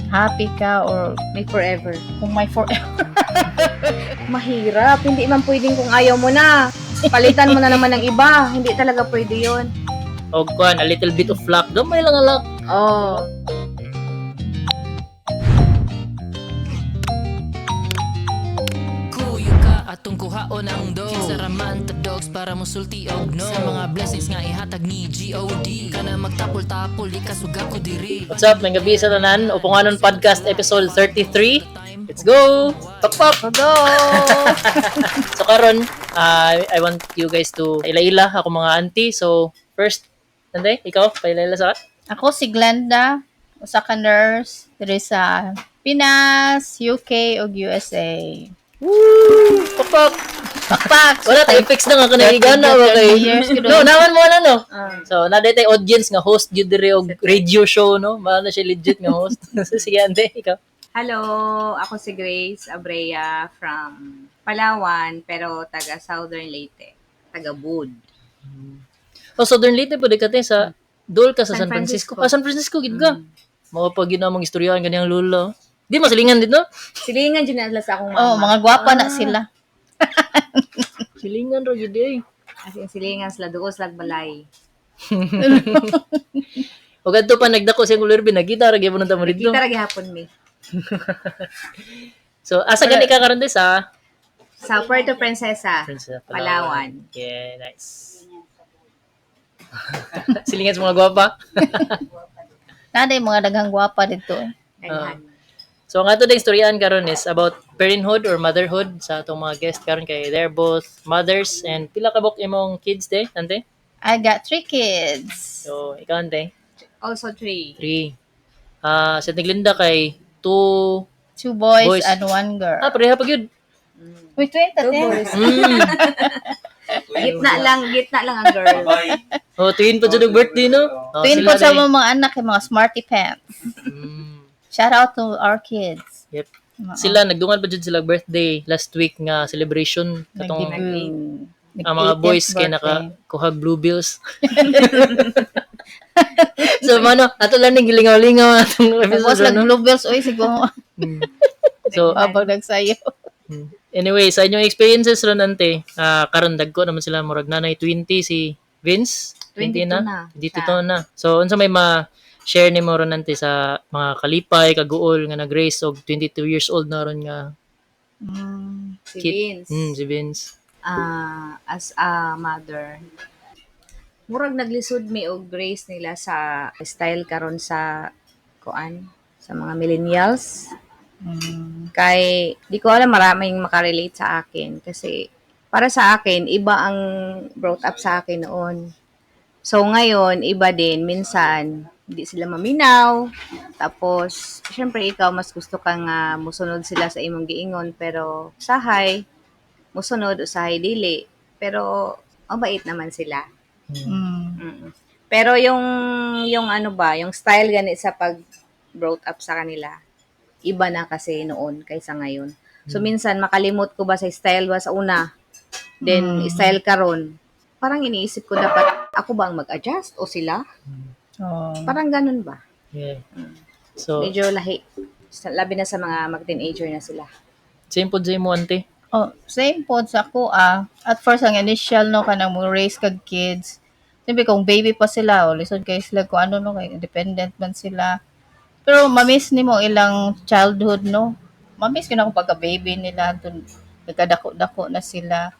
Happy ka or May forever. Kung may forever. Mahirap. Hindi man pwedeng kung ayaw mo na, palitan mo na naman ng iba. Hindi talaga pwede yun. Og kuan, a little bit of luck. Gamay lang ang luck. Oh. Kuyo ka atong kuhaon ang do. Kinsa raman ta, dogs, para musulti og no sa mga blessings nga ihatag ni God. Kana magtapol-tapol, di ka suga ko diri. What's up? May gabi sa tanan. Uponganon Podcast episode 33. Let's go! Pakpak! Go! So karon, I want you guys to ila-ila ako mga auntie. So first, Ante, ikaw, paila-ila sa Ako si Glenda, usa ka nurse diri sa Pinas, UK ug USA. Woo! Pakpak! Pakpak! Wala tayo fix na nga kanang igana ba kay. Years gud. No, naman mo na no. So, naa tay audience nga host gyud diri og radio show, no. Maano siya, legit nga host. So, sige, ante, ikaw. Hello, ako si Grace Abrea from Palawan, pero taga Southern Leyte. Taga Bud. Oh, Southern Leyte po di ka te, sa Dol ka sa San San Francisco. Francisco. Ah, San Francisco gid ka. Mao pa gyud among istoryahan kaniyang lolo. Di masilingan dito. Silingan dyan na sa akong mama. Oh, mga gwapa na sila. Silingan ra gyud eh. As in, silingan sila doon sila balay. O kadto pa nagdako siyang kulor nagita ra gyud ta mo dito. Kita ra gihapon mi. So, asa gani ka karon de sa Sa Puerto Princesa, Princesa Palawan. Yeah, nice. Silingan sa mga gwapa. Naday mga daghang gwapa dito eh. Daghan. So ang ato ding istoryahan karon is about parenthood or motherhood sa atong mga guest karon kay they're both mothers, and pila ka bok imong kids de, ante? I got three kids. So ikaw, ante? Also three. Three. Ah, sa Glinda kay two Two boys, boys. And one girl. Ah, pareha pa gyud. Wait, wait, Two ate. boys. Gitna lang ang girl. Oh, twin pa jud og birthday, no? Oh, Twin sila po sa day. mga anak, yung mga smarty pants. Shout out to our kids. Yep. Oo. Sila nagdungan pa jud sila birthday last week nga celebration katong Nag-debut. ang mga Nag-18th boys kay birthday. naka kuhag blue bills. So mano, ato lang ning gilingaw-lingaw atong Tapos episode, nag no? blue bills, oy, siguro. So Habang nagsayo. Anyway, sa inyong experiences ron, ante, karon dagko naman sila, murag nanay 20 si Vince, 20 22 na, na. 22 na. So unsa may ma-share nimo ron, ante, sa mga kalipay, kaguol nga nag-raise og 22 years old na ron nga Si kid? Vince. Si Vince. Ah, as a mother, murag naglisod mi og raise nila sa style karon sa kuan, sa mga millennials. Kay di ko alam, maraming makarelate sa akin kasi para sa akin iba ang brought up sa akin noon. So ngayon iba din, minsan hindi sila maminaw. Tapos syempre ikaw mas gusto ka nga musunod sila sa imong giingon, pero usahay musunod, usahay dili. Pero mabait naman sila. Pero yung ano ba, yung style gani sa pag brought up sa kanila, iba na kasi noon kaysa ngayon. So minsan makalimot ko ba sa style ba sa una, then style karon. Parang iniisip ko, dapat ako ba ang mag-adjust o sila? Oh. Parang ganun ba? Yeah. So Medyo lahi. Labi na sa mga mag-teenager na sila. Same po sa imo, ante. Oh, same po sa ako ah. At first ang initial, no, kanang mo raise kag kids. Siyempre kung baby pa sila, o lisod kay sila kung ano, no, kay independent man sila. Pero mamiss nimo ilang childhood, no. Mamiss gyud ako pagka baby nila tun nagkadako-dako na sila.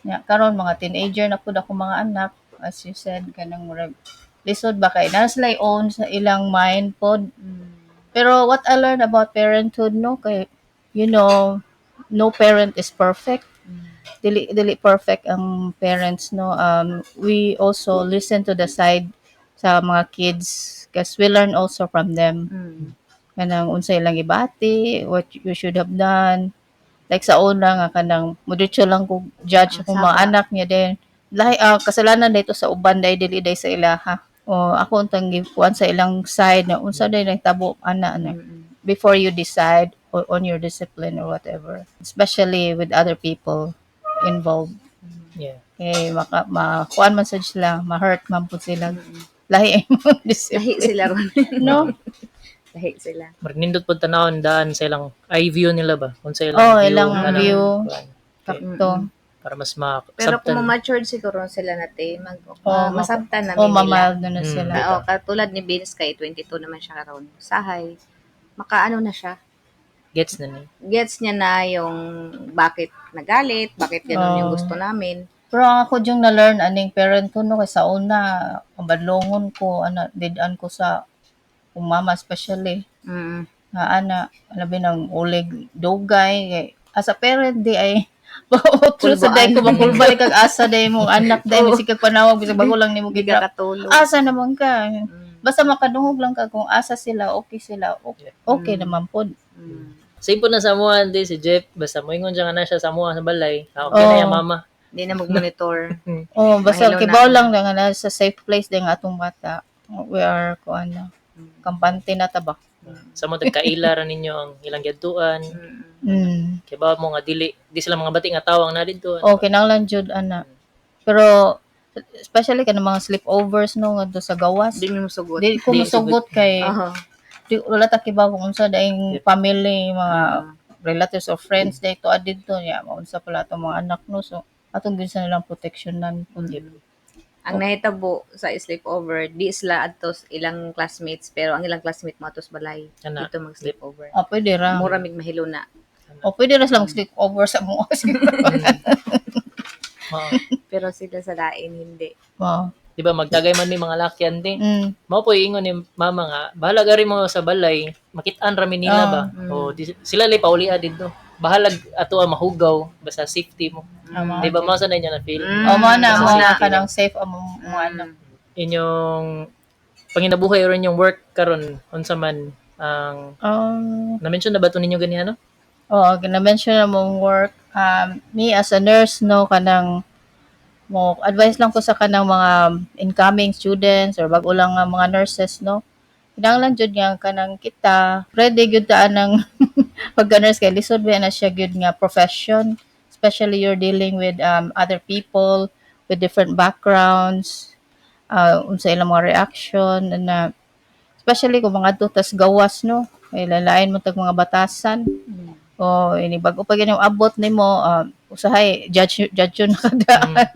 Ya, karon mga teenager na pud ako mga anak, as you said, kanang murag lisod ba kay na sila own sa ilang mind pod. Pero what I learned about parenthood, no, kay no parent is perfect. Dili dili perfect ang parents, no. We also listen to the side sa mga kids because we learn also from them. Kanang unsa ilang ibati, what you should have done. Like sa una nga kanang mudiretso lang ko judge Ang akong mga saba. Anak niya din. Lahi kasalanan dito sa uban dai, dili day sa ilaha. O ako untang gikuan sa ilang side na unsa day nagtabo ana ana before you decide on your discipline or whatever. Especially with other people involved. Kay maka makuan man sad sila, ma-hurt man pud sila. Lahi ang Lahi discipline. sila ron. No? Lahi sila. Murag nindot pud tanawon daan sa ilang eye view nila ba? Kung sa ilang Oh, view, ilang kanang view. kuan. Sakto. Para mas ma Pero kung matured siguro sila nate, mag Oh, masabtan na Oh, nila. mamild na na sila. Oo, katulad ni Vince kay 22 naman siya karon. Sahay, makaano na siya. Gets na ni. Gets niya na yung bakit nagalit, bakit ganun yung Oh. gusto namin. Pero ang ako yung na-learn aning parent ko no kay sa una, ang badlongon ko ana did-an ko sa kung mama especially nga ana labi ng ulig dugay kay as a parent di ay otro sa day ko makulbalik kag asa day mong anak day Oo. bisig kag panawag bisag bago lang nimo Hindi ka gidrap katulog. asa naman ka. Basta makadungog lang ka kung asa sila, okay sila, okay, okay naman pod. Same po na sa amuan di si Jeff, basta moingon siya nga na siya sa amuan sa balay. Ah, okay na Oh. yung mama. Hindi na mag-monitor. Oh, basta Mahilo na. kibaw lang na nga nasa safe place din ang atong bata. We are kuan na kampante na ta ba. Sa mo tagkaila ra ninyo ang ilang giadtuan. Kay ba mo nga dili di sila mga bati nga tawang na didto. Oh, kinahanglan jud ana. Pero especially kanang mga sleepovers no ngadto sa gawas. Hindi mo sugot. Di ko Di mosugot kay Oo. di wala ta kibaw kung unsa daing family, mga relatives or friends day to didto niya maunsa pala atong mga anak no. So atong gyud sa nilang proteksyonan pud. Ang nahitabo sa sleepover, di sila adtos ilang classmates, pero ang ilang classmate mo atos balay. Ana. Dito mag-sleepover. Ah, pwede ra. Mura mig mahilo na. O pwede ra sila mag-sleepover sa mo. Oo. Pero sila sa lain, hindi. Wow. Di ba magtagay man mi mga lakyan di. Mao po ingon ni mama nga, bahala gari mo sa balay, makit-an ra mi nila ba. O di, sila lay paulia didto. Bahalag ato ang mahugaw basta safety mo. Tama. Di ba mao sa na inyo na feel? O mo na Basta mo na safety kanang safe ang mga anak. Inyong panginabuhi or inyong work karon unsa man ang na-mention na ba to ninyo ganihan no? Oo, gina-mention na mong work. Me as a nurse, no, kanang mo advice lang ko sa kanang mga incoming students or bago lang nga mga nurses, no. Kinahanglan jud nga kanang kita ready gyud ta ng pagka-nurse kay lisod ba na siya gyud nga profession, especially you're dealing with other people with different backgrounds, unsa ilang mga reaction na especially kung mga tas gawas no kay lalain mo tag mga batasan. O ini bago pa gyud abot nimo, usahay judge judge yun nakadaan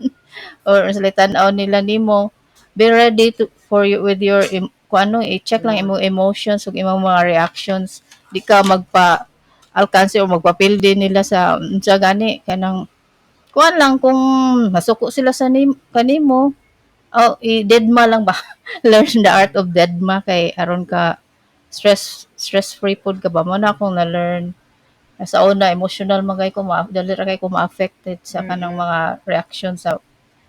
or sila tan-aw nila nimo. Be ready to for you with your kung ano, i-check lang imong emotions ug imong mga reactions. Di ka magpa alkanse o magpapildi nila sa unsa gani kanang kuan lang kung masuko sila sa kanimo. Oh, i-deadma lang ba. Learn the art of deadma kay aron ka stress free pod ka ba. Mo na akong na-learn sa una, emotional man kay ko, dali ra kay ko ma-affected sa kanang mga reaction sa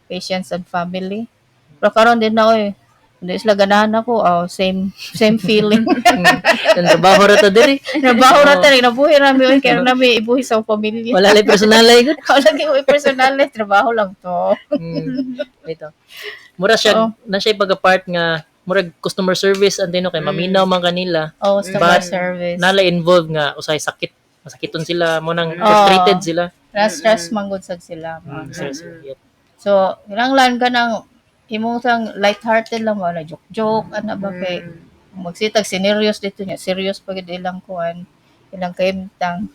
patients and family. Pero karon din na oy, hindi sila ganahan ako, oh, same same feeling. Ang trabaho ra to diri. Trabaho ra ta, nabuhi ra mi oy, kay na mi ibuhi sa pamilya. Wala lay personal ay gud. Wala gyud oy personal eh, trabaho lang to. Ito. Mura siya Oo. na siya pag-part nga murag customer service ante no kay maminaw man kanila. Oh, customer But, service. Nala involved nga usahay sakit masakiton sila mo nang Oo. frustrated sila. Na stress man gud sad sila. Stress sila. Yep. So, kinahanglan ka ng imong sang light-hearted lang mo na joke-joke ana ba kay magsitag serious dito niya, serious pa gid ilang kuan, ilang kahimtang.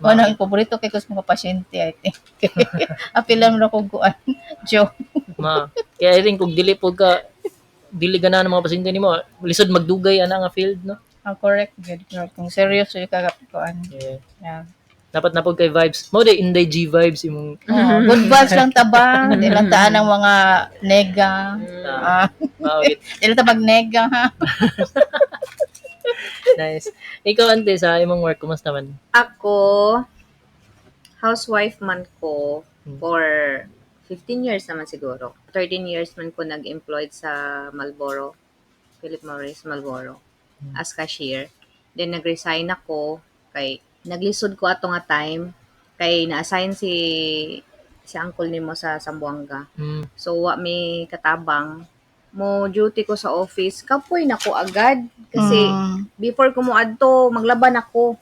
Mo nang paborito kay kus mga pasyente, I think. Apilan mo na kog kuan, joke. Ma. Kaya I think kung dili po ka dili ganahan ng mga pasyente nimo, lisod magdugay ana nga field no. Ah, correct good. Correct. Kung serious jud ka kuan. Yeah. Yeah. Dapat na po kay vibes. Mo day Inday G vibes imong Oh, good vibes lang ta ba? Di lang taan ng mga nega. Ah, mao gid. di lang ta magnega ha. Nice. Ikaw ante sa imong work kumusta man? Ako, housewife man ko for 15 years naman siguro. 13 years man ko nag-employed sa Marlboro, Philip Morris Marlboro, as cashier. Then nag-resign ako kay naglisod ko ato nga time kay na-assign si si uncle nimo sa Zamboanga. So wa mi katabang mo duty ko sa office. Kapoy na ko agad kasi before ko mo adto maglaban ako.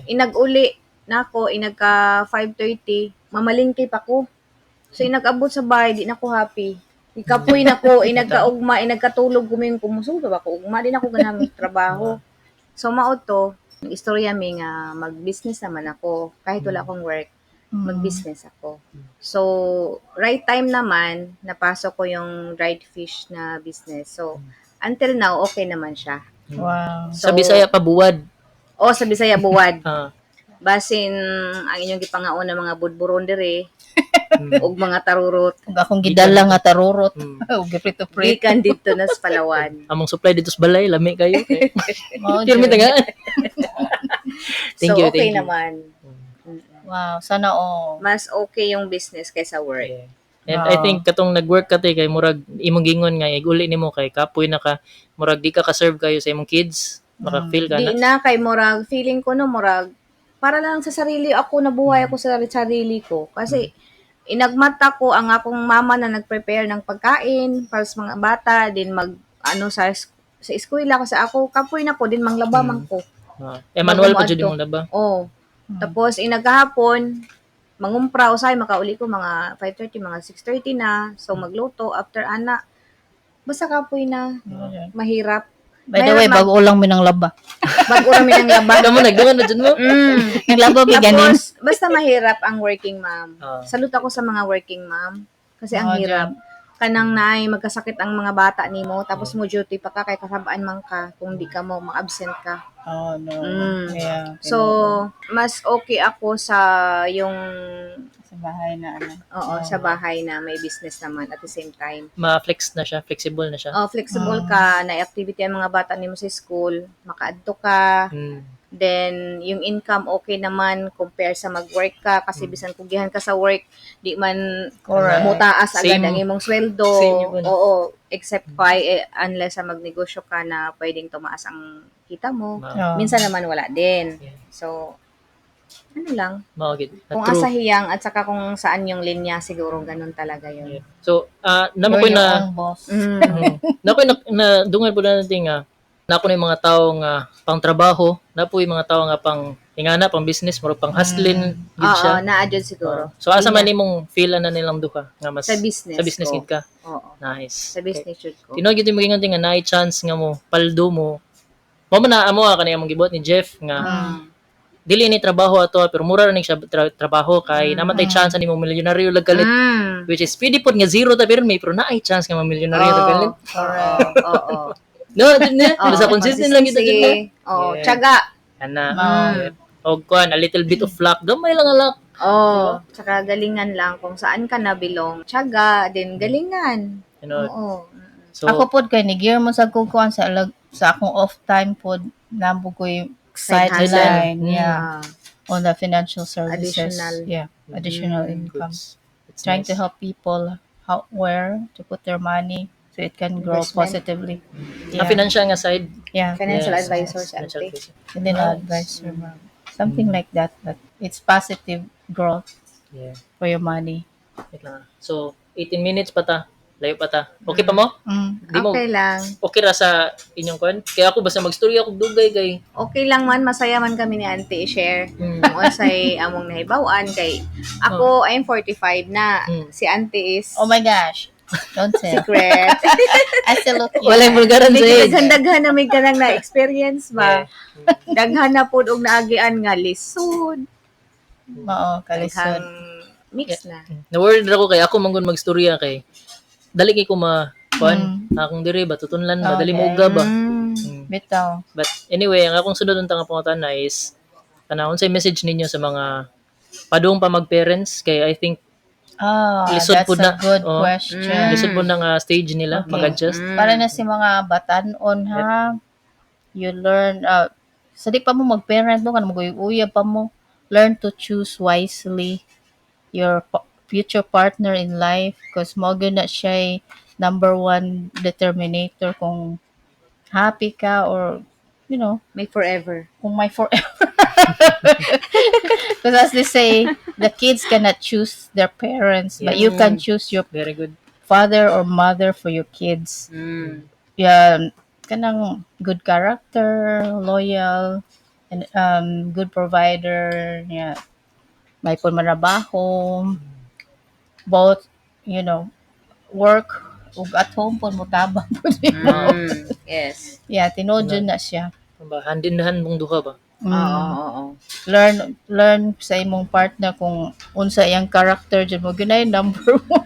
Inag-uli na ako, inagka 5:30, mamalingki pa ko. So inag-abot sa bahay, di na ko happy. Ikapoy na ko, inagkaugma, inagkatulog ko min kumusuga ba ko ugma, di na ko ganang trabaho. So mao to, istorya mi nga mag-business naman ako kahit wala akong work, mag-business ako. So right time naman napasok ko yung dried fish na business. So until now okay naman siya. Sa So, Bisaya pa buwad. Oh, sa Bisaya buwad. Basin ang inyong gipangaon na mga budburon dire ug mga tarurot Ug akong gidala nga tarurot. Ug giprito-prito. gikan dito na sa Palawan. Among supply dito sa balay, lami kayo. Mao Pirmi jud. tagaan. Thank So you, okay thank you. naman. Wow, sana all. Mas okay yung business kaysa work. Yeah. And I think katong nag-work ka te kay murag imong gingon nga iguli nimo kay kapoy na ka, murag di ka ka-serve kayo sa imong kids, maka-feel ka Di na. na kay murag feeling ko no murag para lang sa sarili ako, nabuhay ako sa sarili ko kasi inagmata ko ang akong mama na nag-prepare ng pagkain para sa mga bata din mag ano sa sa eskwela kasi ako kapoy na ko din manglaba man ko. Eh, manual Bago pa jud moadto. imong laba. Oh. Tapos inagahapon mangumpra usay makauli ko mga 5:30, mga 6:30 na. So magluto after ana. Basta kapoy na. Mahirap. By the way, Mahirap bago lang mi ng laba. Bago ra mi ng laba. Kamo nagdungan na jud mo. Naglaba mi ganin. Tapos, basta mahirap ang working mom. Salute ako sa mga working mom. Kasi ang Oo, hirap. Kanang naay magkasakit ang mga bata nimo tapos mo duty pa ka kay kasabaan man ka kung di ka mo ma-absent ka. Oh no. Mm. Yeah. So, mas okay ako sa yung sa bahay na ano. Oo, sa bahay na may business naman at the same time. Ma-flex na siya, flexible na siya. Oh, flexible ka, na activity ang mga bata nimo sa school, makaadto ka. Then, yung income okay naman compare sa mag-work ka kasi bisan kugihan ka sa work, di man mutaas agad Same. ang imong sweldo. Same yun. Oo, except pa eh, unless sa magnegosyo ka na pwedeng tumaas ang kita mo. Minsan naman wala din. So, ano lang. Mao gid. Kung True. asa hiyang at saka kung saan yung linya, siguro ganun talaga yun. Yeah. So, namo You're ko your na own boss. Na ko na, na dungan po na natin nga na ako na yung mga tao nga pang trabaho, na po yung mga tao nga pang ingana, pang business, murag pang hustling gid Oo, siya. naa jud siguro. So asa man nimong feel na nilang duha nga mas Sa business sa business ko. gid ka. Oo. Nice. Sa business jud ko. Tinuod gid yung maging nga naay chance nga mo paldo mo. Mao man na amo kani among gibuhat ni Jeff nga dili ni trabaho ato pero mura ra ni siya trabaho kay naman tay chance ani mo milyonaryo lag kalit which is pwede pod nga zero ta pero may pero naay chance nga ma-milyonaryo ta kalit. Correct. Oo. No, dun na. Oo, Basta consistent lang kita dun na. consistency. Oo, Yeah. tiyaga. Ana. Mm. Og kuan, a little bit of luck. Gamay lang ang luck. Oo. Tsaka galingan lang kung saan ka nabilong. Tiyaga, din galingan. Oo. So, Ako pod kay ni gear mo sa kukuan sa sa akong off time pod namo ko'y Side hustle. sideline, yeah, on the financial services. Additional. Yeah, additional income. Goods. It's Trying nice. to help people how where to put their money so it can grow Investment. positively. Ang financial nga side. Yeah. Financial Yes. advisor siya, Financial ate. advisor. And then advisor, ma'am. Something like that, but it's positive growth for your money. Wait lang. Ah. So, 18 minutes pa ta. Layo pa ta. Okay pa mo? Mm. Di mo Okay lang. okay ra sa inyong kuan? Kaya ako basta magstorya ako dugay kay. Okay lang man, masaya man kami ni auntie i-share. Kung unsay among nahibaw-an kay ako, I'm 45 na. Si auntie is Oh my gosh. Don't say. Secret. I still look young. Walay vulgaran sa Medyo age. daghan-daghan na may kanang na-experience ba? Daghan na pod og naagian nga lisod. Oo, kalisod. Daghang mix na. Na-worried ako kay ako manggun magstorya kay dali kay ko ma kuan akong diri ba tutunlan ba dali mo uga ba. Bitaw. But anyway, ang akong sunod unta nga pangutana is kana unsay message ninyo sa mga padung pa mag-parents kay I think Ah, lisod that's pud a na. good Oo. question. Lisod po na nga stage nila mag-adjust. Para na si mga batan-on ha. You learn sa di pa mo mag-parent mo kanang mag-uyab pa mo, learn to choose wisely your future partner in life because mo gyud na siya number one determinator kung happy ka or May forever. Kung may forever. Because as they say, the kids cannot choose their parents, but you can choose your Very good. Father or mother for your kids. Yeah, kanang good character, loyal, and good provider, yeah. May pud manrabaho, both, work ug at home pud motabang pud nimo. Yes. Yeah, tinuod jud na siya. Ba, hand in hand mong duha ba. Oo, oo. Learn learn sa imong partner kung unsa iyang character jud mo ginay number one.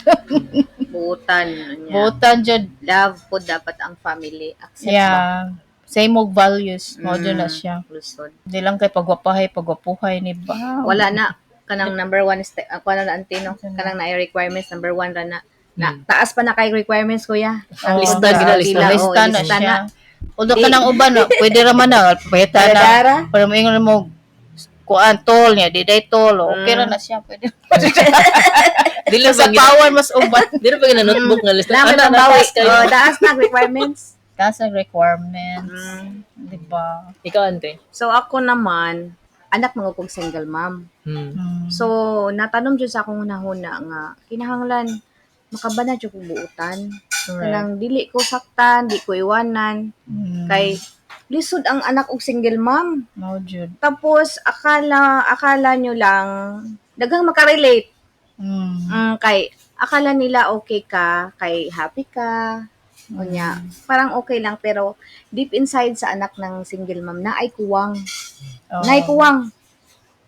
Buutan niya. Buotan jud. Love po dapat ang family. Accept ba? Yeah. Same og values mo jud na siya. Lusod. Di lang kay pagwapahay, pagwapuhay ni ba. Wala na kanang number one step ako na ante no, kanang na requirements number one ra na na taas pa na kay requirements, kuya. Oo, Lista, taas. gina, lista. Pila, oo, Lista na lista siya. na. Although kanang uban no, pwede ra man na pahita na. Dara. Pero moingon mo kuan tol niya, di day tol. Okay ra na siya, pwede. Di lang Sa ba gina, pawan mas uban. di lang ba gina notebook nga lista. Na may Ana, pambawi. nataas kayo. Oh, taas na ang requirements. Taas ang requirements. Di ba? Ikaw, ante. So ako naman, anak mga kong single mom. So natanom jud sa akong hunahuna nga kinahanglan makabana jud kong buutan. Correct. Kanang dili ko saktan, di ko iwanan kay lisod ang anak og single mom. Mao jud. Tapos akala akala nyo lang daghang makarelate. Kay akala nila okay ka, kay happy ka. Unya, parang okay lang pero deep inside sa anak ng single mom na ay kuwang. Oo. Nay kuwang.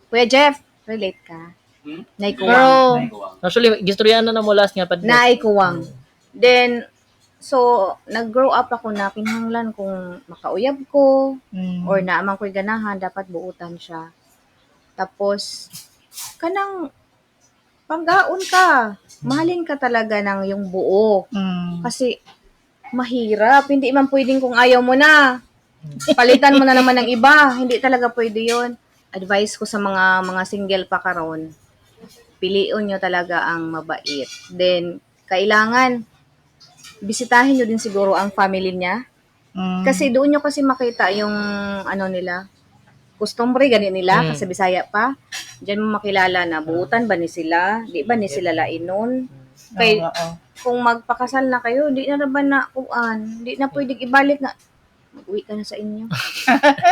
Kuya Jeff, relate ka? Hmm? Nay kuwang. Pero Actually, gistoryahan na na mo last nga podcast. Naay kuwang. Then so nag-grow up ako na kinahanglan kung makauyab ko or naamang ko'y ganahan, dapat buutan siya. Tapos, kanang panggaon ka. Mahalin ka talaga ng yung buo. Kasi, mahirap. Hindi man pwedeng kung ayaw mo na. Palitan mo na naman ng iba. Hindi talaga pwede yun. Advice ko sa mga single pa karon, piliun nyo talaga ang mabait. Then, kailangan, bisitahin nyo din siguro ang family niya. Kasi doon nyo kasi makita yung ano nila, kostumbre gani nila, kasi Bisaya pa. Diyan mo makilala na buutan ba ni sila, di ba ni sila lainon. Kay Oo. kung magpakasal na kayo, di na ba na kuan, di na pwedeng ibalik na mag-uwi ka na sa inyo.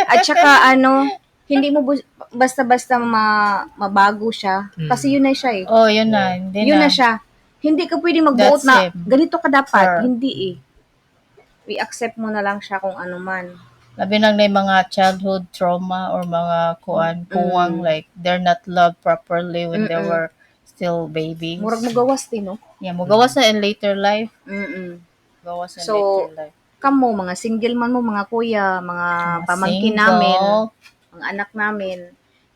At saka ano, hindi mo basta-basta mabago siya kasi yun na siya eh. Oh, yun na. Hindi Yun na. na siya. Hindi ka pwedeng magbuot That's na him. ganito ka dapat. Sure. Hindi eh. We accept mo na lang siya kung ano man. Labi nang na yung mga childhood trauma or mga kuan, kuwang, like they're not loved properly when they were still babies. Murag mo gawas din, no? Yeah, mugawas na in later life. Gawas in So, later life. Kamo, mga single man mo, mga kuya, mga Mga pamangkin single. namin, mga anak namin,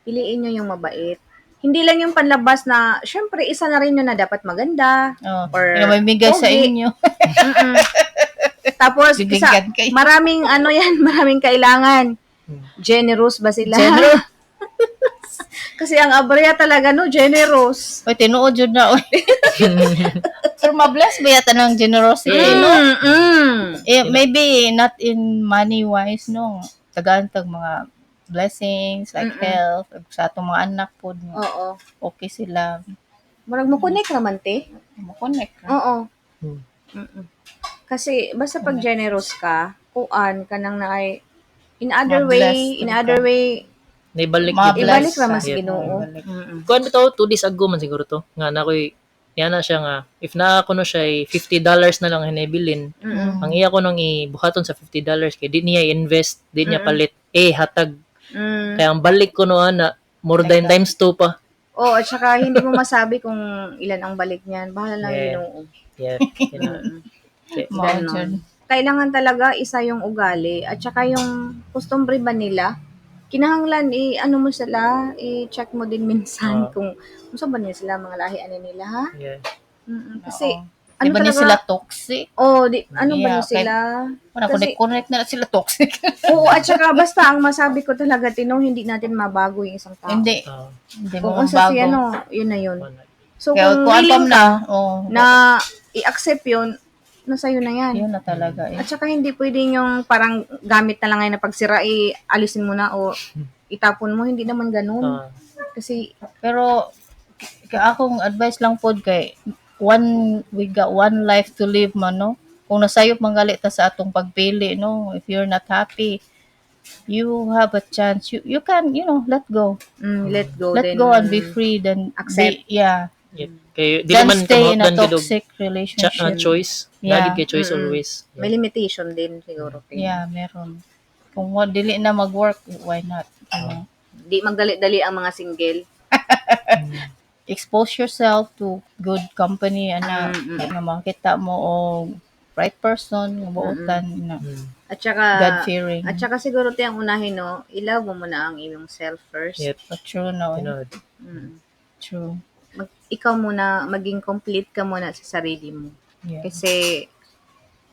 piliin nyo yung mabait. Hindi lang yung panlabas na, syempre, isa na rin yun na dapat maganda. Oh, Or yung may bigay sa pogi. inyo. Tapos, isa, Bibigyan kayo. maraming ano yan, maraming kailangan. Generous ba sila? Generous. Kasi ang abrya talaga, no? Generous. Uy, tinuod yun na. Uy. Pero mabless ba yata ng generosity, no? Eh, maybe not in money-wise, no? Tagaan tag mga blessings, like health, ug sa atong mga anak po. No? Oo. Okay sila. Murag mo connect naman, te. Mo-connect. Oo. Kasi basta pag generous ka, kuan ka nang naay in other Mabless way, in ka. other way, Naibalik Mabless. yun. ibalik ra mas Yeah. Ginoo. Ibalik. Kuan bitaw 2 days ago man siguro to. Nga na koy niya na siya nga if naa ko no siya $50 na lang hinibilin. Ang iya ko nang ibuhaton sa $50 kay di niya invest, di niya palit eh hatag. Kaya ang balik ko no ana more than times 2 pa. Oo, at saka hindi mo masabi kung ilan ang balik niyan. Bahala lang Yeah. Ginoo. Yeah. Yun na. Okay. Mao Ganon. jud. Kailangan talaga isa yung ugali at saka yung kostumbre ba nila. Kinahanglan i-ano mo sila, i-check mo din minsan kung unsa ba nila sila mga lahi ani nila ha. Yeah. Kasi Oo. ano Di ba ni talaga? sila toxic? Oh, di ano ba Yeah, ni sila? Wala, Kasi- connect na sila toxic. Oo, at saka basta ang masabi ko talaga, Tino, hindi natin mabago yung isang tao. Hindi. Hindi Kung mo unsa mabago. siya, no, yun na yun. Wala. So, Kaya kung kuan pa willing na, ka oh, na i-accept yun, nasa iyo na yan. yun na talaga. Eh. At saka hindi pwedeng yung parang gamit na lang ngayon na pagsira, eh, alisin mo na o itapon mo. Hindi naman ganun. Kasi, Pero akong advice lang pod kay one we got one life to live man, no. Kung nasayop manggali ta sa atong pagpili, no, if you're not happy, you have a chance. You can, let go. Let go. Let then, go and be free then accept. Be, yeah. Yeah. Kay di Then man stay in a kamahutdan gid og toxic relationship. choice. Yeah. Lagi kay choice always. May limitation din siguro. Tin. Yeah, meron. Kung dili na mag-work, why not? Ano? Di magdali-dali ang mga single. Expose yourself to good company ana nga makita mo og right person nga buotan na At saka God-fearing. At saka siguro te ang unahin no, i-love mo muna ang imong self first. Yep. But true no. Tinuod. True. Ikaw muna maging complete ka muna sa sarili mo. Yeah. Kasi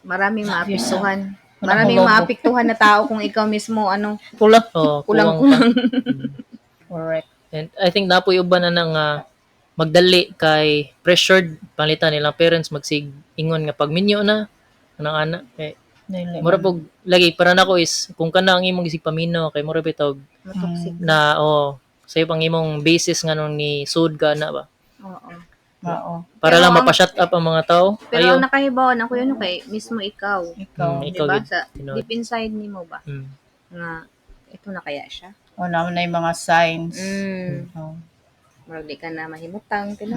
maraming Love yourself. maapektuhan. Walang Maraming lobo. maapektuhan na tao kung ikaw mismo ano, Kulang. Oh, kulang kulang-kulang. pa. Correct. And I think napoy uban na nga magdali kay pressured palitan nilang parents magsig ingon nga pagminyo na anang ana kay Dili mura man. pog lagi para nako is kung kana ang imong gisig paminaw kay mura bitaw Matoxic. na oh sayo pang imong basis nga nung ni sud ka na ba Oo. Oo. para Pero lang mapa-shut up ang mga tao. Pero Ayaw. ang nakahibaw na kuya no kay mismo ikaw. Ikaw. Ikaw Diba? gid. Sa Tinuod. deep inside nimo ba nga ito na kaya siya? O naman na yung mga signs. Oo. Murag di ka na mahimutang tila.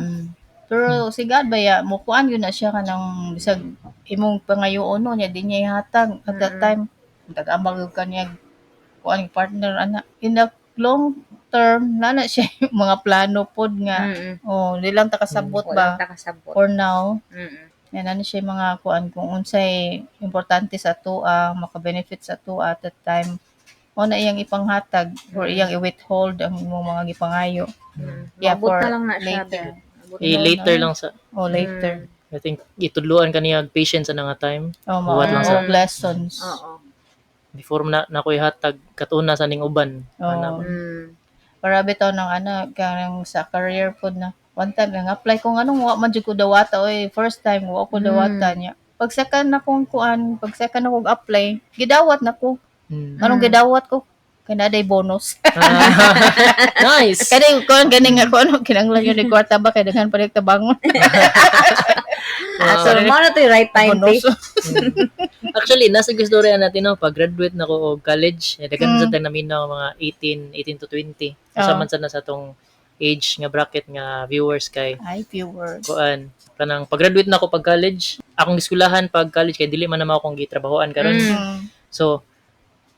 Pero si God ba ya, mukuan yun na siya kanang bisag imong pangayoon no niya di niya ihatag at that time. Tag-amag ka niya kuan partner ana. In the long term na na siya yung mga plano pod nga. Oh, di lang ta kasabot Walang ba takasabot. for now. Yan ano siya yung mga kuan kung unsay importante sa atoa, maka-benefit sa atoa at that time. O na iyang ipanghatag or iyang i-withhold ang imong mga gipangayo. Yeah, Maabot for na lang na siya. later. Maabot Eh, No, later no. lang sa O later. I think itudluan kaniya og patience ana nga time. Oh, Buhat lang mga sa lessons. Oo. Before na nakoy hatag katuna sa ning uban. Oo. Ana ba? Para bitaw ng ano, kanang sa career pod na one time nang apply ko nganong wa man jud ko dawata oy, first time wa ko dawata niya. Pag second na kong kuan, pag second na kong apply, gidawat na ko. Anong gidawat ko? Kay naa day bonus. Nice. Kani kuan gani nga kuan kinanglan yun ni kwarta ba kay daghan pa tabangon. So, mao na to yung right time, te. Bonus. Actually, nasa gusto rin natin no, pag graduate na ko og college, eh, daghan sa tang naminaw mga 18 to 20. Usa man sad na sa tong age nga bracket nga viewers kay Ay, viewers. kuan kanang pag-graduate na ako pag college, akong giskwelahan pag college kay dili man na akong gitrabahoan karon. So,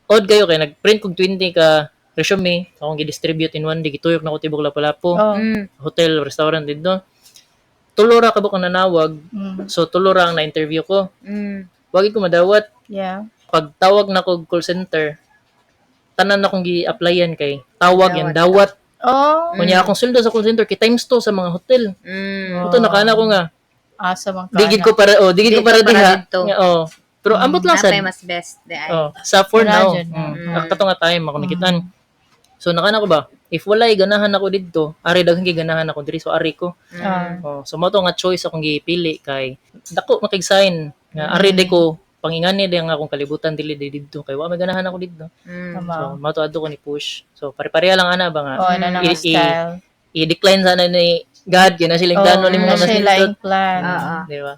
odd kayo kay nagprint kog 20 ka resume, akong gi-distribute in one day, gituyok na ko tibok Lapu-Lapu, hotel, restaurant didto. Tulo ra ka buok ang nanawag. So tulo ra ang na-interview ko. Wagi ko madawat. Pagtawag na ko call center, tanan na kong gi-applyan kay tawag yan dawat. Kunya akong sweldo sa call center kay times 2 sa mga hotel. Ito nakana ko nga. Asa man ka Digid na. ko para oh, digid ko Di para ko para diha. didto. Nga, oh. Pero ambot lang sad. Napay mas best di ay. Oh, sa for Wala now. dyan, Kato nga time ako nakitaan. So nakana ko ba, if walay ganahan ako didto, ari daghan kay ganahan ako diri so ari ko. Oh, so mao to nga choice akong gipili kay dako makig-sign nga ari di ko pangingani di ang akong kalibutan dili di didto kay wa may ganahan ako didto. Tama. So mao to adto ko ni push. So pare-pareha lang ana ba nga. Oh, ana na nga style. I-decline sana ni God yun na silang plano ni na mga mas siya nindot. laing plan. Oo. Di ba?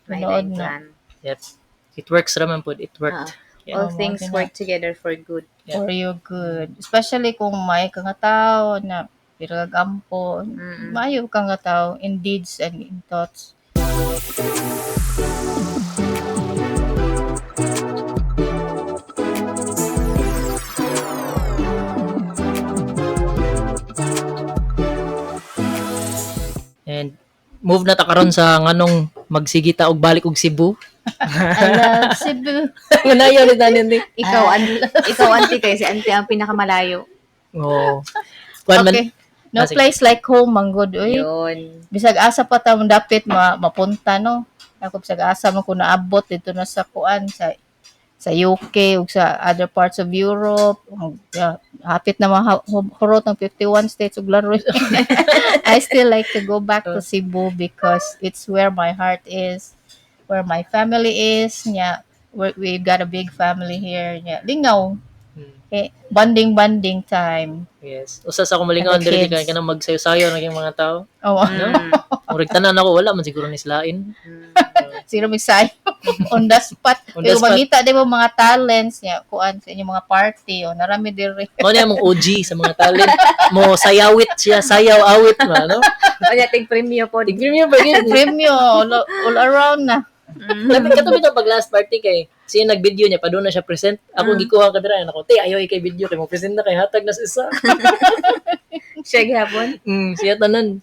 May Manood laing na. plan. Yep. It works raman pod. It worked. Yeah. All things Oo, work together for good. Yeah. For your good. Especially kung may ka nga tao na piragampo, maayo ka nga tao in deeds and in thoughts. And move na ta karon sa nganong magsigita og balik og Cebu. I love Cebu. Nganayo ni tanin ni. Ikaw, ikaw auntie kay si auntie ang pinakamalayo. Oo. Kuan man Okay. No Ah, sige. place like home, manggod. Uy. Yun. Bisag asa pa ta dapit mapunta no. Ako bisag asa man ko naabot dito na sa kuan sa UK ug sa other parts of Europe. Ug, hapit na mahurot ng 51 states ug laro. I still like to go back to Cebu because it's where my heart is, where my family is. Nya, we've got a big family here. Nya, lingaw. Okay. Bonding time. Yes. Usa sa akong malingawan And the diri kids. kay kanang magsayo-sayo naging mga tao. Oh, No? Murag tanan ako wala man siguro ni silain. Siguro may sayo. On the spot. On the Pero spot. mangita di mo mga talents niya kuan sa inyong mga party o narami diri. Mao niya mong OG sa mga talent. Mo sayawit siya, sayaw awit ba no? Onya tig premyo po. Tignan niyo ba yun? Premyo all around na. Lapit ka to bitaw pag last party kay Siya nag-video niya padung na siya present. Ako gikuha ka dira nako, "Te, ayaw ikay video kay mo present na kay hatag na sa isa." Siya gihapon. Siya tanan.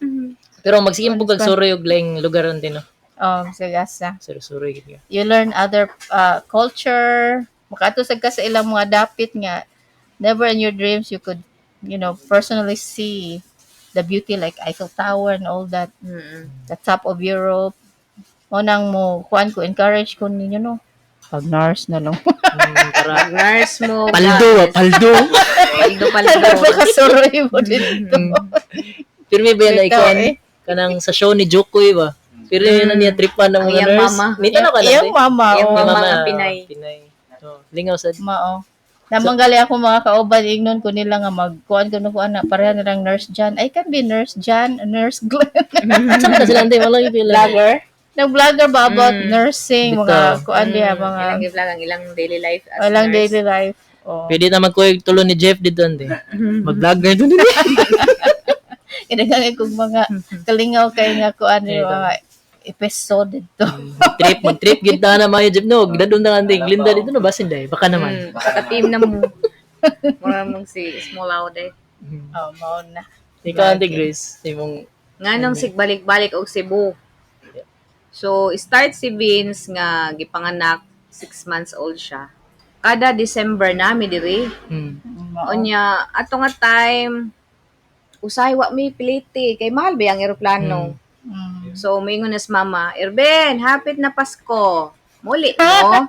Pero magsigim po kag suroy og laing lugar din, no. Oh, sige sa. Suroy gid ka. You learn other culture. Makaadto sad ka sa ilang mga dapit nga never in your dreams you could, personally see the beauty like Eiffel Tower and all that, the top of Europe. Mao nang mo kuan ko, encourage ko ninyo, no. Pag nurse na lang. Para Nurse mo. Paldo, ah, paldo. Paldo, paldo. Makasuroy mo dito. Pero may ba yan na Bitaw, ikuan eh. kanang sa show ni Jokoy ba? Pero yun na niya tripan ng Ang mga iyang nurse. mama. Nita na ka na. Iyang mama, Iyang oh. mama nga Pinay. Pinay. Oh, lingaw sad. Mao. Namanggali ako mga kauban, ingnon ko nila nga magkuan ko kuan na pareha nilang nurse Jan. I can be nurse Jan, nurse Glenn. Asa man na sila ante wala yung pila. Vlogger. Nag-vlogger ba about nursing, mga Bitaw. kuan diha, mga Ilang i-vlog ang ilang daily life as walang nurse. daily life. Oh. Pwede na magkuha tulo ni Jeff dito ante. Mag-vlogger dito. Kinagangay kong mga kalingaw kay nga kuan Ito. mga episode dito. Trip, mag-trip gid na na mayo Jeff no. Gidadon na ante. Glinda dito no basin dai. Baka naman. Sa team na mo. Mura mong si Small Laude. Oh, mao na. Ikaw ante Grace, imong Nganong sigbalik-balik og Cebu. So, start si Vince nga gipanganak 6 months old siya. Kada December nami diri. Mao. Unya ato nga time usahay wa mi piliti kay mahal ba ang eroplano. So moingon na si mama, "Erben, hapit na Pasko. Muli mo."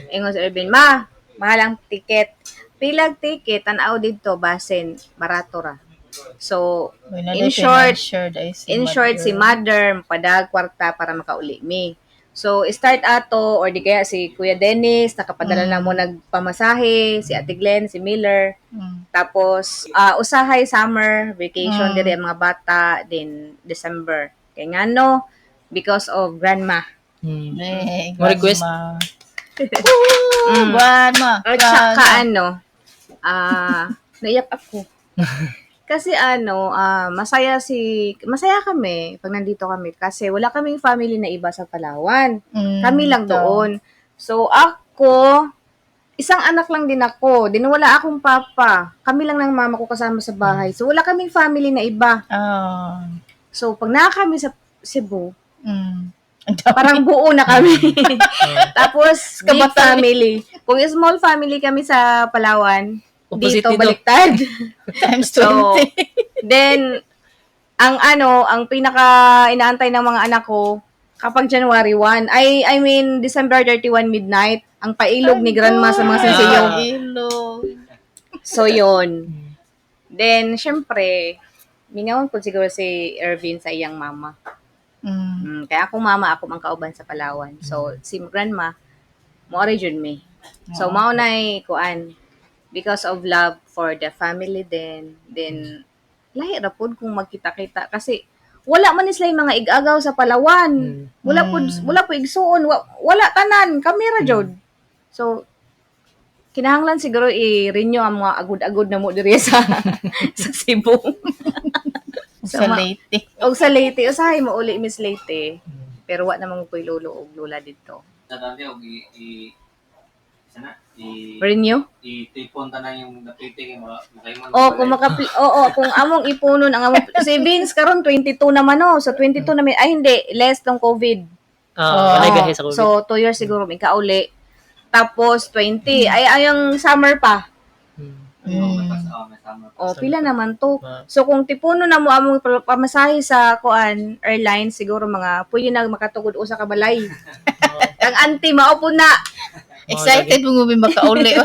Ingon si Erben, "Ma, mahal ang ticket. Pilag ticket tanaw didto basin barato ra." So, Uy, na in short, ay si in short, si mother padag kwarta para makauli mi. So, start ato, or di kaya si Kuya Dennis, nakapadala na mo nagpamasahe, si Ate Glenn, si Miller. Tapos, usahay summer vacation diri ang mga bata, then December. Kaya nga no, because of grandma. Eh, Mo request? grandma. Grandma. At saka ano, naiyak ako. Kasi ano, masaya kami pag nandito kami kasi wala kaming family na iba sa Palawan. Kami lang doon. So ako, isang anak lang din ako. Din wala akong papa. Kami lang ng mama ko kasama sa bahay. So wala kaming family na iba. So pag naa kami sa Cebu, parang buo na kami. Tapos big Kabataan. family. Kung small family kami sa Palawan, Opposite dito dito. baliktad. Times So, 20. then, ang ano, ang pinaka inaantay ng mga anak ko, kapag January 1, I mean, December 31 midnight, ang pailog ni grandma sa mga sensiyo. Ilog. So, yun. Then, syempre, mingawan po siguro si Ervin sa iyang mama. Kaya akong mama, ako mang kauban sa Palawan. So, si grandma, mo jud mi. So, mao na'y kuan because of love for the family then lahi ra pod kung magkita-kita kasi wala man ni sila yung mga igagaw sa Palawan. Wala pod wala po igsuon, wala tanan, kamera jud. So kinahanglan siguro i-renew ang mga agud-agud na mo diri sa sa Cebu. Sa Leyte. Og sa Leyte, usahay mo uli Miss Leyte. Pero wa namang ko'y lolo og lola didto. Dati og i sana i Renew? i-tipon tanan yung napiti kay makaimon. O kung oo, kung among ipunon ang among si Vince karon 22 naman no. So 22 na may ay hindi less tong COVID. Walay gahi sa COVID. So 2 years siguro may kauli. Tapos 20 ay ayang summer pa. May summer. O pila naman to. Ah. So kung tipuno na mo among pamasahe sa kuan airline siguro mga pwede na makatugod usa ka balay. Ang auntie mao po na. Excited mo ngumi makauli.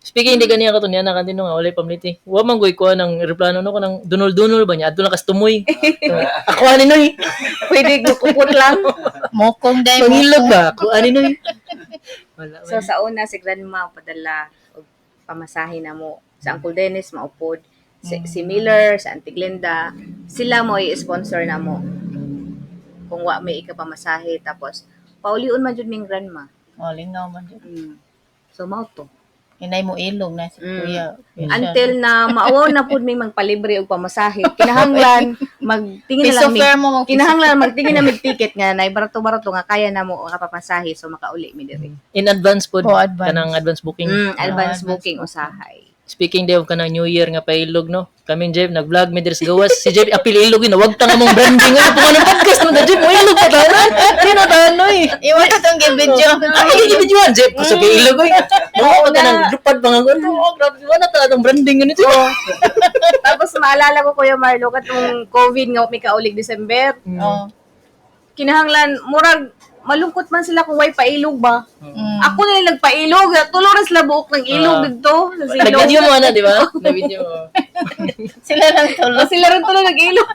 Speaking di ganiya kato niya na kanti no nga walay pamliti. Wa man goy kuha ng eroplano no kanang dunol-dunol ba niya adto na kas tumoy. Ako ani noy. Pwede gukupot lang. Mokong day. Pangilog ba? Ako ani noy. Wala. So sa una si grandma padala og pamasahe na mo. Sa Uncle Dennis maupod, si Miller, sa Auntie Glenda, sila mo i-sponsor na mo. Kung wa may ikapamasahe tapos paulion man jud ming grandma. Oh, lingaw man jud. So mao to. Inay mo ilog na si kuya. Kuya siya. Until na maawaw na pud may magpalibre og pamasahe. Kinahanglan magtingin na Piso lang fare mo, mag-piso. Kinahanglan magtingin na mig ticket nga nay barato-barato nga kaya na mo makapapasahe, so makauli mi diri. In advance pod, Oh, advance. kanang advance booking. Advance Advance booking usahay. Speaking day of kanang New Year nga pailog, no. Kaming Jeff nag-vlog mi diri sa gawas. Si Jeff apil ilog yun, wag ta nga mong branding ano po kanang podcast mo na Jeff, mo ilog pa tanan. Di na tanan eh. Iwan na tong gi-video. Ay, gibidyoan Jeff kusog kay ilog oy. Mo ka kanang lupad pa nga ko. Oh, grabe wala ta atong branding ganito. Tapos maalala ko, Kuya Marlo, katong COVID nga may kaulig December. Oh. Kinahanglan murag malungkot man sila kung way pailog ba. Ako na lang nagpailog, tulo ra sila buok ng ilog didto sa silong. Nag-video mo ana, di ba? Na-video mo. Sila lang tulo. Oh, sila rin tulo nag-ilog.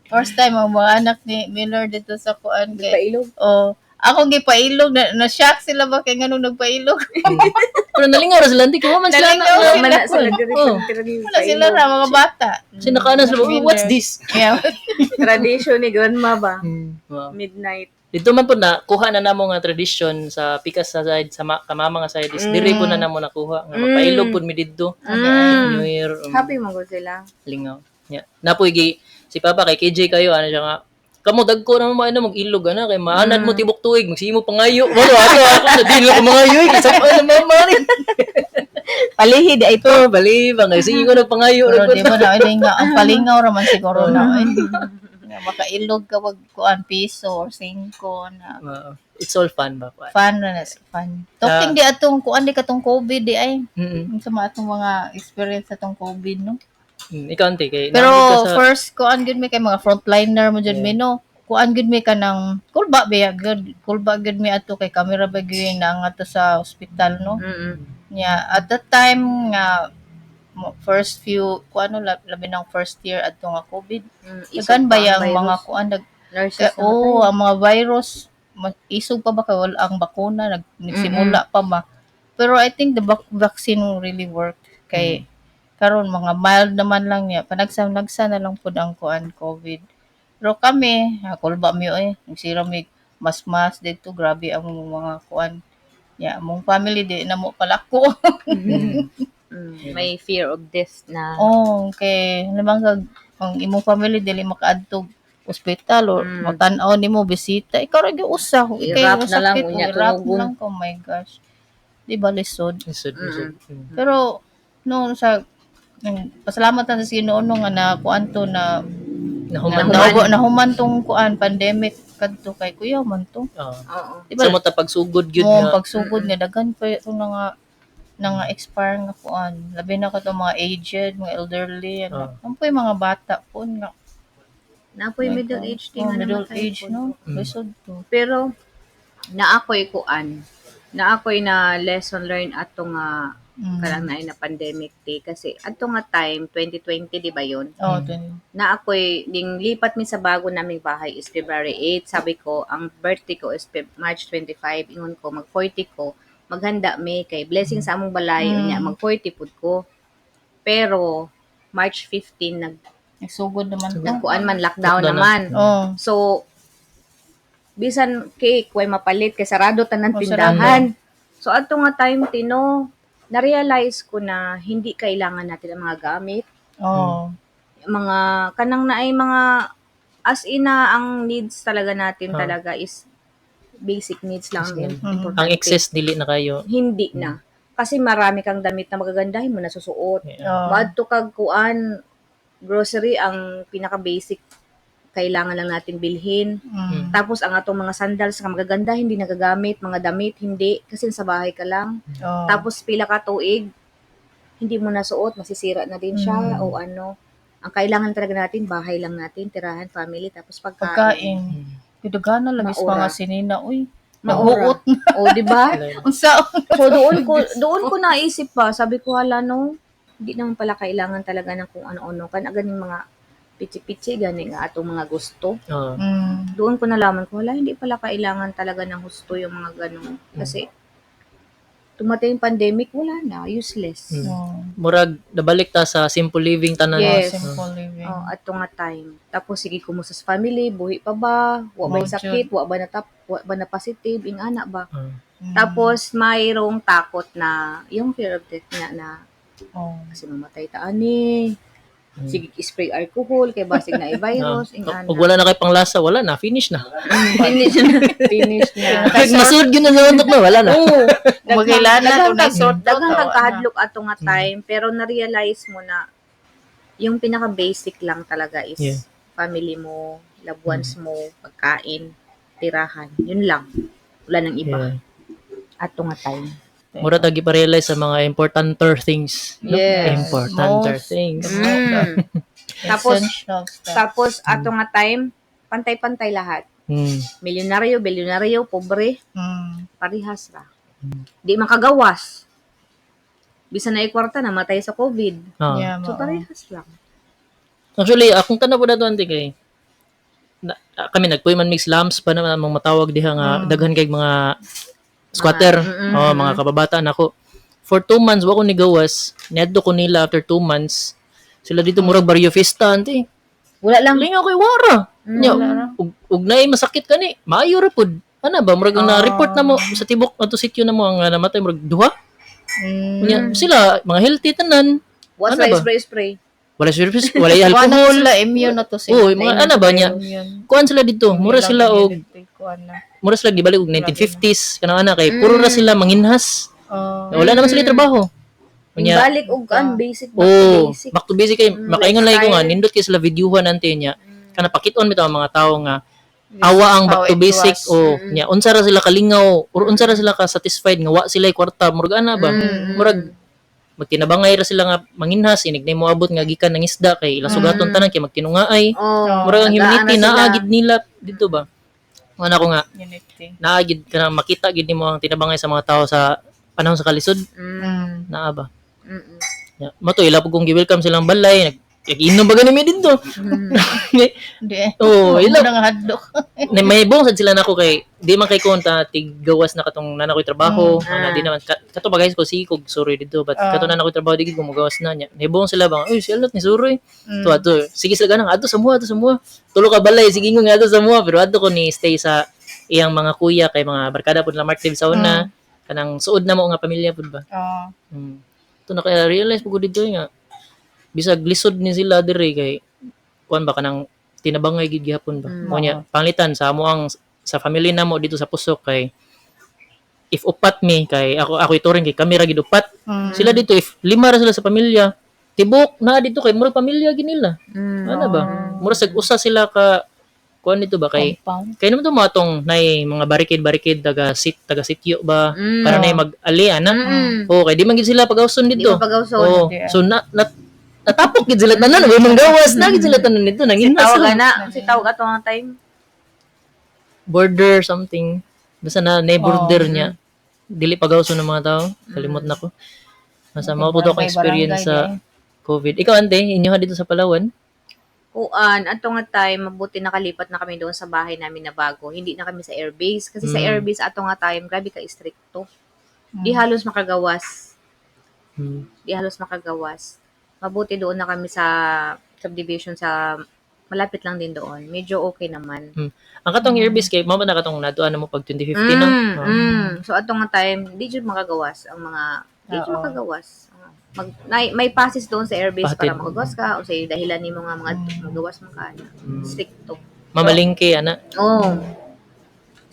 First time ang mga anak ni Miller dito sa kuan kay. Pailog. Oh, ako gipailog na, na-shock sila ba kay nganong nagpailog. Pero nalingaw ra sila, hindi ko man sila. Nalingaw sila. Wala sila diri Oh. Wala sila ra mga bata. Kasi nakaano sila, "Oh, what's this?" Yeah. Tradition ni grandma ba? Wow. Midnight. Dito man po na kuha na namo nga tradition sa pikas sa side sa kamama nga side is diri po na namo nakuha nga mapailog pud mi didto. New Year, Happy mo gud sila. lingaw. Yeah. Napoy gi si Papa kay KJ kayo ano siya nga kamo dagko na mo ano mag-ilog ana kay maanad mo tibok tuig magsimo pangayo. Wala ako ako sa dili ko mangayo kay sa ano mama ni. Palihid ay Oh, bali ba nga sige ko nagpangayo Pero di ba na ay nga ang palingaw ra man siguro na ay. Nga makailog ka wag kuan piso or singko na. It's all fun ba kuan. Fun ra na fun. Talking di atong kuan di katong COVID di ay. Unsa man atong mga experience atong COVID, no? Ikaw ante kay Pero naamig ka sa- first kuan gyud mi kay mga frontliner mo jud mi, no. Kuan gyud mi kanang kulba ba gyud, kulba gyud mi ato kay camera ba gyud na nga ato sa ospital, no. Nya at that time nga first few kuan no, labi ng first year adto nga COVID. Daghan ba yang mga kuan nag nurses ka, oh, ang mga virus isog pa ba kay wala ang bakuna, nagsimula pa ba. Pero I think the vaccine really worked kay karon mga mild naman lang niya. Panagsa-nagsa na lang pud ang kuan COVID. Pero kami, kulba mi oy, nagsira mi mas-mas dito, grabe ang mga kuan. Ya, among family di na mo palako. May fear of death na. Oh, kay lamang kag ang imong family dili makaadto ospital or matan-aw nimo bisita, ikaw ra gyud usa kung ikay I-wrap na lang, sakit, unya, i-wrap tunogon. lang ko, oh my gosh. Di ba lisod? Lisod, lisod. Pero no sa pasalamat na sa Ginoo no nga na kuan to na Nahuman na, na. nahuman tong kuan pandemic kadto kay kuya man to. Oo. Oo. Di ba? Sa mo ta pagsugod gyud Mo nga. pagsugod nga daghan pa ito na nga expire nga kuan. Labi na kato mga aged, mga elderly, ano. Ano po yung mga bata po nga. Napoy middle age Oh, nga middle namatay age, po. no? Lisod to. Pero na ako'y kuan. Na ako'y na lesson learned ato nga kanang naay na pandemic day kasi ato nga time 2020, di ba yun? Oh, 20. Na ako'y ning lipat mi sa bago naming bahay is February 8. Sabi ko ang birthday ko is March 25. Ingon ko mag 40 ko, maghanda mi kay blessing sa among balay, unya mag 40 pud ko. Pero March 15 nag Nagsugod naman to. nagkuan man lockdown Lockdown na. naman. Oh. So, bisan cake, way mapalit, kay sarado tanan Oh, tindahan. So, ato nga time, Tino, na-realize ko na hindi kailangan natin ang mga gamit. Oh. Mga, kanang na ay mga, as in na ang needs talaga natin talaga is basic needs lang. Basic. Importante. Ang excess dili na kayo. Hindi na. Kasi marami kang damit na magaganda, hindi mo nasusuot. Yeah. Oh. Maadto kag kuan, grocery ang pinaka-basic kailangan lang natin bilhin. Tapos ang atong mga sandals nga magaganda hindi nagagamit, mga damit hindi kasi sa bahay ka lang. Oh. Tapos pila ka tuig hindi mo nasuot, masisira na din siya o ano. Ang kailangan talaga natin bahay lang natin, tirahan, family, tapos pagkain. Pagkain. Pidugana lagi sa Maura. mga sinina, uy. Maura. Nahuot na. O, di ba? Unsa? So doon ko naisip pa, sabi ko hala no, hindi naman pala kailangan talaga ng kung ano-ano kan ganing mga pichi-pichi gani nga atong mga gusto. Oo. Doon ko nalaman ko wala hindi pala kailangan talaga ng husto yung mga ganun kasi tumatay yung pandemic, wala na, useless. Oh. Murag nabalik ta sa simple living tanan. Yes. Simple living. Oh, ato nga time. Tapos sige kumusta sa family, buhi pa ba? Wa ba Oh, sakit? Wa ba natap? Wa ba na positive? Ingana ba? Tapos mayroong takot na yung fear of death nga na Oh. kasi mamatay ta ani. Sige, spray alcohol kay basig na i-virus, ing ana. Ug wala na kay panglasa, wala na, finish na. Finish na. Finish na. Masud gyud na sa untok na, wala na. Oo. Magilana, tunay sore throat, Daghang o, kagkahadlok ato nga time, pero na-realize mo na yung pinaka-basic lang talaga is family mo, loved ones mo, pagkain, tirahan. Yun lang. Wala nang iba. Ato nga time. Mura tagi pa-realize sa mga importanter things. No? Yes. Importanter Most- things. Tapos, Essential stuff. tapos ato nga time, pantay-pantay lahat. Milyonaryo, bilyonaryo, pobre, parehas ra. Di makagawas. Bisan na ikwarta, namatay sa COVID. Yeah, So, mao. parehas lang. Actually, akong tanaw po na ante kay na, kami nagpuy man mix lamps pa naman among matawag diha nga daghan kay mga squatter, oh, mga kababataan ako. For 2 months wa ko nigawas, niadto ko nila after 2 months. Sila dito murag barrio fiesta ante. Wala lang. Lingaw kay wara. Nya, ug naay masakit kani, maayo ra pud. Ana ba murag ang na-report na mo sa tibok ato sitio na mo ang namatay murag duha. Nya, sila mga healthy tanan. Wala Ano ba? spray-spray. Wala service, wala Wala alcohol. sila immune na to sila. Oo, mga ana ba niya? Immune. Kuan sila dito, mura Ilang sila og immunity, kuan na. mura sila gibalik og 1950s kanang ana kay puro ra sila manginhas. Oh. Wala naman sila trabaho. Unya, Balik og kan basic, back to oh, basic. back to basic kay makaingon lang ko nga lifestyle. nindot kay sila videohan ante niya. Kana pakit-on bitaw ang mga tawo nga awa ang back How to it basic was. o nya unsa ra sila kalingaw or unsa ra sila ka satisfied nga wa sila kwarta murag ana ba murag magtinabangay ra sila nga manginhas inig na moabot nga gikan ng isda kay ilang sugaton tanan kay magtinungaay. Oh, Murag ang humanity nagaan na sila. naa gid nila dito ba. Ano ko nga Unity. naa gid kanang makita gid nimo ang tinabangay sa mga tao sa panahon sa kalisod naa ba. Ya, mo to ila pud kong gi-welcome silang balay nag inom ba gani mi didto. Hindi eh. Oo, ila Muna nga hadlok. na may buong sad sila nako kay di man kay konta tiggawas na katong nana ko'y trabaho na di naman kato ba guys ko si kog suroy didto but kato nana ko'y trabaho di gid ko mogawas na niya nibong sila ba uy si Alot ni suroy to adto sige sila ganang adto sa mua adto sa mua tulo ka balay sige nga adto sa mua pero adto ko ni stay sa iyang mga kuya kay mga barkada pud la Mark Dave sa una kanang suod na mo nga pamilya pud ba. Oh. To naka-realize pud ko didto nga bisag lisod ni sila diri kay kuan ba kanang tinabangay gid gihapon ba. Mo niya panglitan sa amo ang sa family namo dito sa Pusok kay if upat mi kay ako ako ituring kay kami ra gid upat. Sila dito if lima ra sila sa pamilya tibok na dito kay murag pamilya gid nila. Ano ba? Murag sag usa sila ka kuan dito ba kay Compound. kay naman to mga tong nay mga barricade barricade taga sit taga sityo ba para nay mag-ali ana. Oo, kay di man gid sila pagawson Di dito. mo pagawson. Oo. So na, na natapok gid sila tanan, way manggawas na gid sila tanan nito nangina Tawag sila. na. Si tawag ato nga time. Border something. Basta na na border niya. Dili pagawson ng mga tao. Kalimot na ko. Basta mao po to akong Barangay, experience sa barangay, COVID. Ikaw ante, inyo ha dito sa Palawan? Kuan, ato nga time, mabuti nakalipat na kami doon sa bahay namin na bago. Hindi na kami sa airbase. Kasi sa airbase, ato nga time, grabe ka stricto. Di halos makagawas. Di halos makagawas. Mabuti doon na kami sa subdivision sa malapit lang din doon. Medyo okay naman. Ang katong airbase kay mao ba na katong natuan na mo pag 2015 no? Oo. So ato nga time, di jud makagawas ang mga di jud Oo. makagawas. May passes doon sa airbase Patid. para makagawas ka o sa dahilan nimo nga mga magawas man ka ana. Stricto. Mamalingke ana. Oh.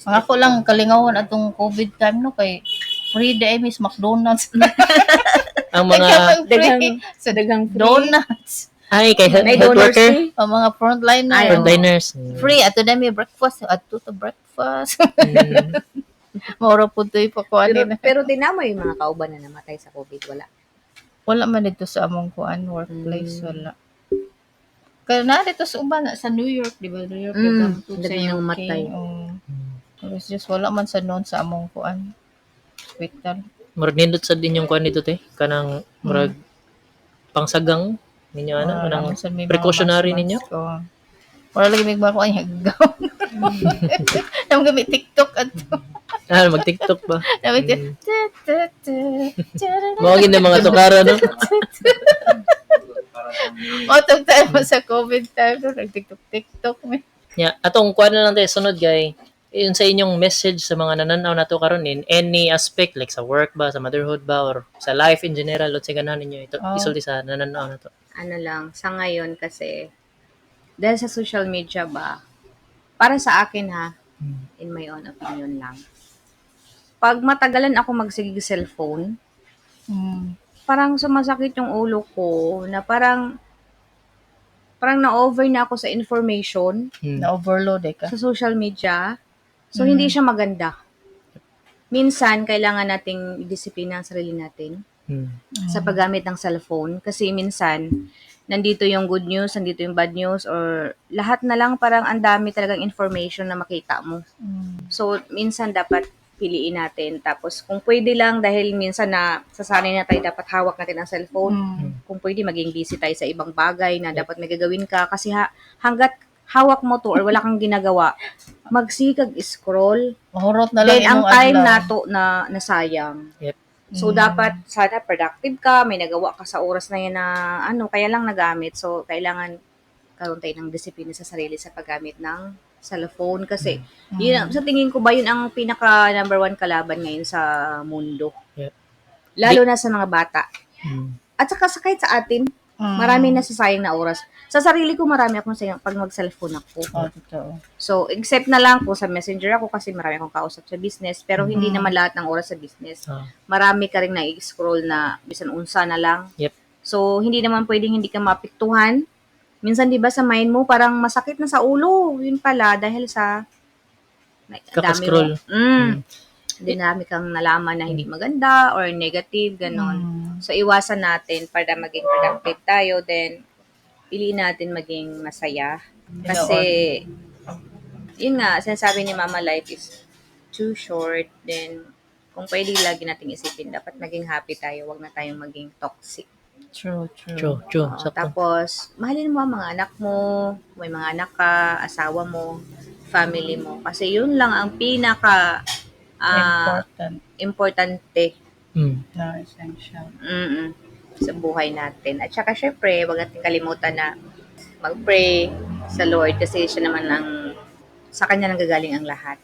Ang ako lang kalingawon atong COVID time no kay free day miss McDonald's. Ang mga free sa daghang free. donuts. ay kay May health donors worker, eh. Ang mga frontliner. Ay, oo. frontliners. Free ato na may breakfast, ato to breakfast. Maura po to'y pakuan Pero, nila. pero tinamo yung mga kauban na namatay sa COVID, wala. Wala man dito sa among kuan workplace wala. Kaya na dito sa uban sa New York, di ba? New York mm, sa daghan UK. namatay. Oh. It's just wala man sa noon sa among kuan hospital. Murag nindot sad din yung kuan dito te kanang murag pangsagang ninyo ana Wala kanang man sad may mga precautionary mask, ninyo. mask, oh. Wala lagi may mga kuan haggaw. Nang gamit TikTok at Ah, mag TikTok ba? Namit Mao gid na mga tukara no. Otong time sa COVID time no nag TikTok TikTok mi. Nya atong kuan na lang te sunod kay Yun sa inyong message sa mga nananaw nato karon in any aspect, like sa work ba, sa motherhood ba, or sa life in general, unsay ganahan ninyo ito isulti sa nananaw nato? Ano lang, sa ngayon kasi, dahil sa social media ba, para sa akin ha, in my own opinion lang, pag matagalan ako magsigig cellphone, parang sumasakit yung ulo ko na parang parang na-over na ako sa information Na-overload eh ka. Sa social media. So, hindi siya maganda. Minsan, kailangan nating disiplina ang sarili natin sa paggamit ng cellphone. Kasi minsan, nandito yung good news, nandito yung bad news, or lahat na lang, parang ang dami talagang information na makita mo. So, minsan dapat piliin natin. Tapos, kung pwede lang, dahil minsan na sasanay na tayo, dapat hawak natin ang cellphone. Kung pwede, maging busy tayo sa ibang bagay na dapat may gagawin ka. Kasi hanggat hawak mo to or wala kang ginagawa, magsikag scroll. Mahurot na lang Then, ang imong time adlaw. Nato na nasayang. So, dapat sana productive ka, may nagawa ka sa oras na yan na ano, kaya lang nagamit. So, kailangan karoon tayo ng disiplina sa sarili sa paggamit ng cellphone kasi yun, sa tingin ko ba, yun ang pinaka number one kalaban ngayon sa mundo. Lalo na sa mga bata. At saka sa kahit sa atin, marami nasasayang na oras. Sa sarili ko, marami akong sayang pag mag-cellphone ako. Oh, totoo. So, except na lang kung sa Messenger ako kasi marami akong kausap sa business, pero hindi naman lahat ng oras sa business. Marami ka rin na-scroll na bisan unsa na lang. So, hindi naman pwedeng hindi ka maapektuhan. Minsan, di ba, sa mind mo, parang masakit na sa ulo. Yun pala, dahil sa dami mo. Kaka-scroll. Dinami kang nalaman na hindi maganda or negative, ganon. So, iwasan natin para maging productive tayo. Then, piliin natin maging masaya. Kasi, yun nga, sinasabi ni Mama, life is too short. Then, kung pwede, lagi nating isipin, dapat maging happy tayo. Huwag na tayong maging toxic. True, true. True. Oo, Sakto. tapos, mahalin mo ang mga anak mo, kung may mga anak ka, asawa mo, family mo. Kasi yun lang ang pinaka Important. Importante No, essential. Sa buhay natin. At saka, syempre, wag natin kalimutan na mag-pray sa Lord kasi siya naman ang sa kanya nanggagaling ang lahat.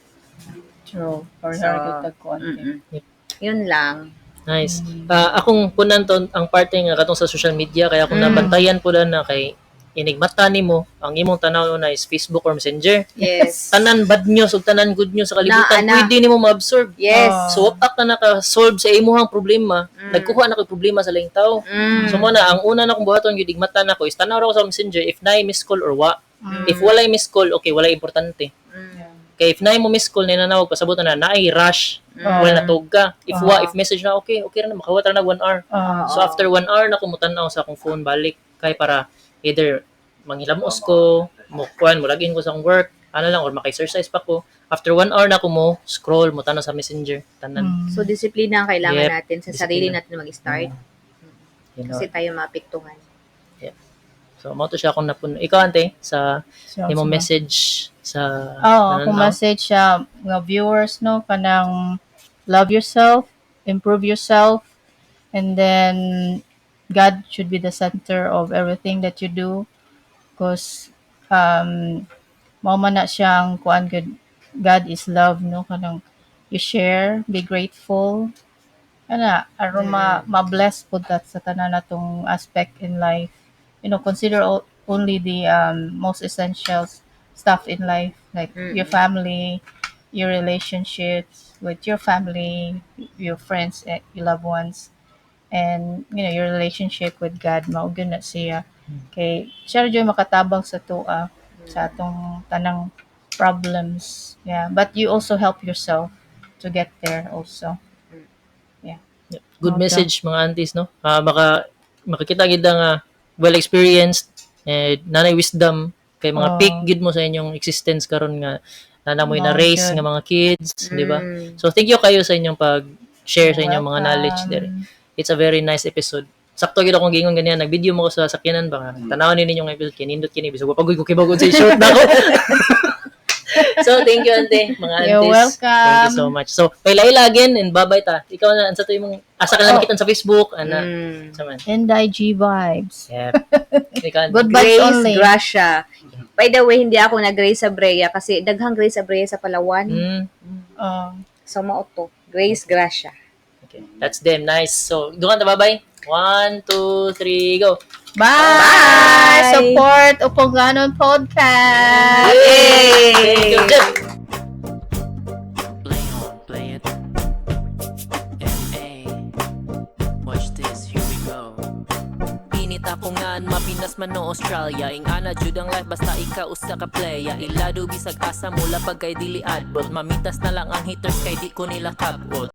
True. For So, her, good konti. Yun lang. Nice. Akong punan to ang parte nga katong sa social media kaya akong nabantayan po na kay inigmata nimo ang imong tanaw na is Facebook or Messenger. Tanan bad news ug tanan good news sa kalibutan Na, ana. pwede nimo ma-absorb. So wa ka naka-solve sa imuhang problema, nagkuha na kag problema sa laing tao. So mo na ang una na akong buhaton gyud igmata nako is tanaw ra ko sa Messenger if naay miss call or wa. If walay miss call, okay, walay importante. Kay if naay mo miss call, nanawag, pasabot na naay rush, wala na tug ka. If wa, if message na okay, okay ra na, makawat ra nag 1 hour. So after 1 hour na ko mutan-aw sa akong phone balik kay para either manghilamos ko, mo kuan, mo login ko sa akong work, ano lang, or maka-exercise pa ko. After 1 hour na ko mo scroll, mo tan-aw sa Messenger, tanan. So, disiplina ang kailangan natin sa sarili Disiplina. Natin mag-start. Kasi tayo maapektuhan. So mo to siya akong napuno. Ikaw, ante, sa So, imong sige. Message sa Oh, akong nananaw? Message sa mga viewers, no, kanang love yourself, improve yourself, and then God should be the center of everything that you do because mao man na siyang kuan gud, God is love, no, kanang you share, be grateful ana aron ma ma-bless pud that sa tanan natong aspect in life. Consider only the most essentials stuff in life, like your family, your relationships with your family, your friends, your loved ones, and your relationship with God. Mao gyud na siya kay siya ra gyud makatabang sa atoa sa atong tanang problems. Yeah, but you also help yourself to get there also. Yeah. Yeah. Good Okay. message, mga aunties, no? Maka makakita gid nga well experienced eh nanay wisdom kay mga peak gid mo sa inyong existence karon nga nana mo'y Mao na-raise gyud. Nga mga kids, di ba? Mm. So thank you kayo sa inyong pag-share sa inyong mga Welcome. Knowledge dere. It's a very nice episode. Sakto gid akong gingon ganyan, nag-video mo ko sa sakyanan ba. Tanawon ni ninyong episode kay nindot kini bisag wa pa gud ko kibag sa short na ako. So thank you, ante, mga You're aunties. welcome. Thank you so much. So pailaila again and bye-bye ta. Ikaw na unsa to imong asa ka na Oh. makita sa Facebook ana sa man. Inday G vibes. Yep. Ikaw, ante. Good vibes Grace only. Gracia. By the way, hindi ako nag-Grace Abrea kasi daghang Grace Abrea sa Palawan. Oh. So, mao to. Grace Gracia. Okay. That's them. Nice. So, dukan ta, bye-bye. One, two, three, go. Bye! Bye! Support Upongganon Podcast! Yay! Thank you, Jeff. Play on, play it. M.A. Watch this, here we go. Init ako nga, mapinas man no Australia. Ing ana jud ang life basta ikaw usa ka playa. Ilado bisag asa mula pag kay dili adbot. Mamitas na lang ang haters kay di ko nila kabot.